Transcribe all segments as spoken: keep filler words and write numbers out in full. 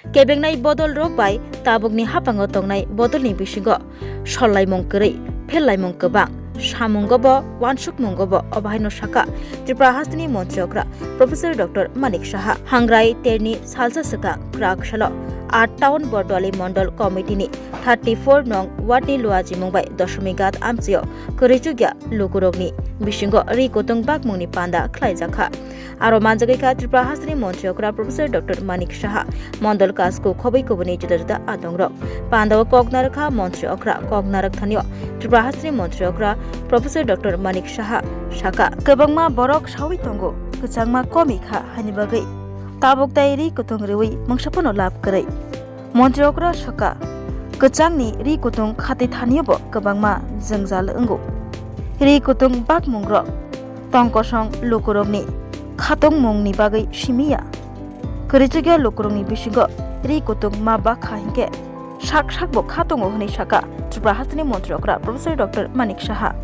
Kebengnai bodol rok bai tabukni haphango tongnai bodolni bisingo sollaimung kwrwi, phellaimung kwbang, samungo bo, uansukmungo bo, obo haino sakha Tripura hasteni montri okra Professor Doctor Manik Saha. Hangrai terni salsa swkang kwrak salo art town Bordwali Mondol Committee ni thirty four nong ward ni luajimung bai Doshomighat amchio kwrwichukya lukurokni bisingo ri kutung bakmungni panda khlaijakha. Aro manjagwi kha Tripura hasteni montri okra Professor Doctor Manik Saha mondol kasku khobwi kubuni juda juda adongrok. Pandao kok narwkha montri okra, kok narwk thanio Tripura hasteni montri okra Professor Doctor Manik Saha sakha, kwbangma borok sawi tongo, kwchangma komi kha, haini bagwi tabuk tai ri kutung rwi mungsa phano lab kwrwi. Montri okra sakha, kwchangni ri kutung khatwi thanio bo kwbangma jwngjal wngo. Ri kutung bakmungrok tong kosong lukurokni khatungmungni bagwi simi ya. Kwrwichukya lukurokni bisingo ri kutung ma bakha hinkhe sak sak bo kha tongo hwnwi sakha Tripura hasteni montri okra Professor Doctor Manik Saha.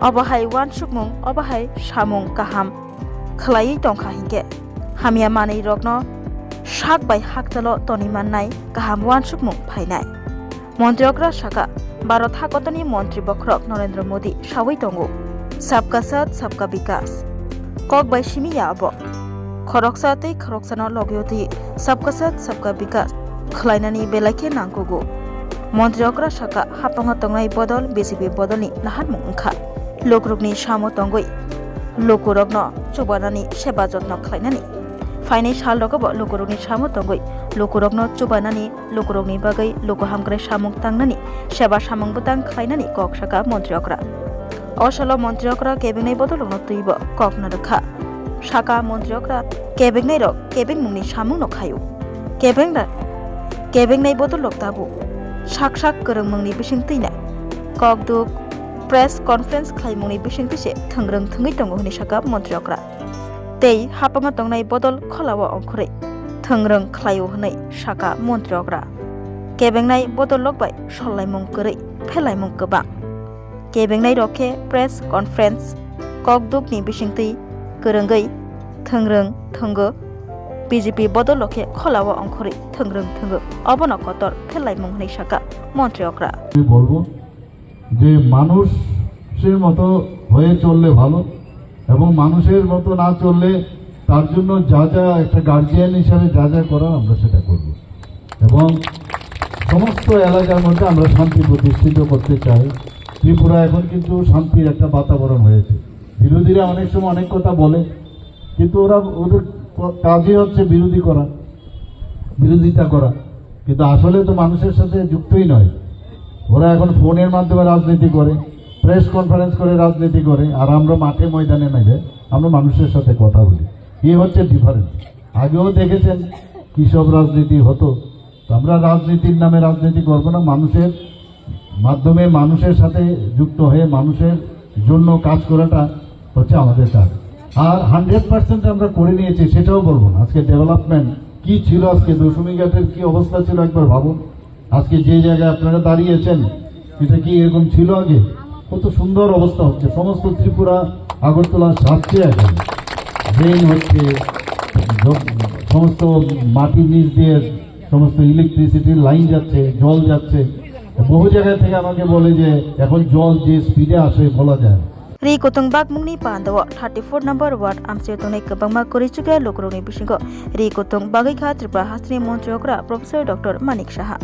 Obo hai uansukmung, obo hai samung kaham khlaiwi tongkha hinkhe hamya manwi rokno sak bai hakchalo tonwi mannai kaham uansukmung phainai. Montri okra sakha, Bharat hakotorni montri bokhorok Narendra Modi sawi tongo, "Sabka Saath, Sabka Vikas." Kok bai simi ya abo. Khoroksa tei khoroksano logio twi Sabka Saath, Sabka Vikas khlainani belai khe nangkugo. Montri okra sakha, haphango tongnai bodol B J P bodolni naharmung wngkha. Lukurokni samo tongwi lukurokno chubanani seba jotno khlainani. Phainai salrogo bo lukurokni samo tongwi lukurokno chubanani, lukurokni bagwi luku hamkrai samung tangnani, seba samung bwtang khlainani kok sakha montri okra. O salo montri okra kebengnai bodolrokno twibo kok narwkha. Sakha montri okra, kebengnairok kebengmungni samungno khaio. Kebengra-, kebengnai bodolrok tabuk sak sak kwrwngmungni bising twina kokduk press conference khlaimungni bising twi se thwngrwng thwngwi tongo hwnwi sakha montri okra. Tei haphango tongnai bodol kholao ongkhorwi thwngrwng khlaio hwnwi sakha montri okra. Kebengnai bodol rok bai sollaimung kwrwi, phellaimung kwbang. Kebengnai rok khe press conference, kokduk ni bisingtwi kwrwngwi thwngrwng thwngo, B J P bodol rok khe kholao ongkhorwi thwngrwng thwngo. Obono kotor phellaimung hwnwi sakha montri okra. আমি বলবো যে মানুষের মতো হয়ে চললে ভালো, এবং মানুষের মতো না চললে তার জন্য যা যা একটা গার্জিয়ান হিসাবে যা যা করার আমরা সেটা করব। এবং সমস্ত এলাকার মধ্যে আমরা শান্তি প্রতিষ্ঠিত করতে চাই। ত্রিপুরা এখন কিন্তু শান্তির একটা বাতাবরণ হয়েছে। বিরোধীরা অনেক সময় অনেক কথা বলে, কিন্তু ওরা, ওদের ক-, কাজই হচ্ছে বিরোধী করা, বিরোধিতা করা, কিন্তু আসলে তো মানুষের সাথে যুক্তই নয়। ওরা এখন ফোনের মাধ্যমে রাজনীতি করে, প্রেস কনফারেন্স করে রাজনীতি করে, আর আমরা মাঠে ময়দানে নেমে আমরা মানুষের সাথে কথা বলি। এই হচ্ছে ডিফারেন্স। আগেও দেখেছেন কি সব রাজনীতি হতো, তো আমরা রাজনীতির নামে রাজনীতি করব না, মানুষের মাধ্যমে মানুষের সাথে যুক্ত হয়ে মানুষের জন্য কাজ করাটা হচ্ছে আমাদের কাজ। আর হান্ড্রেড পার্সেন্ট আমরা করে নিয়েছি, সেটাও বলবো না। আজকে ডেভেলপমেন্ট কি ছিল, আজকে দশমী ঘাটের কি অবস্থা ছিল একবার ভাবুন। আজকে যে জায়গায় আপনারা দাঁড়িয়েছেন, এটা কি এরকম ছিল আগে? কত সুন্দর অবস্থা হচ্ছে, সমস্ত ত্রিপুরা আগরতলা সাজছে এখন। ড্রেন হচ্ছে, জ-, সমস্ত মাটির নিচ দিয়ে সমস্ত ইলেকট্রিসিটির লাইন যাচ্ছে, জল যাচ্ছে। বহু জায়গা থেকে আমাকে বলে যে এখন জল যে স্পিডে আসে বলা যায় না। Ri kutung bakmungni pandao thirty four number ward amchio tongnai kwbangma kwrwichukya lukurokni bisingo ri kutung bagwi kha Tripura hasteni montri okra Professor Doctor Manik Saha.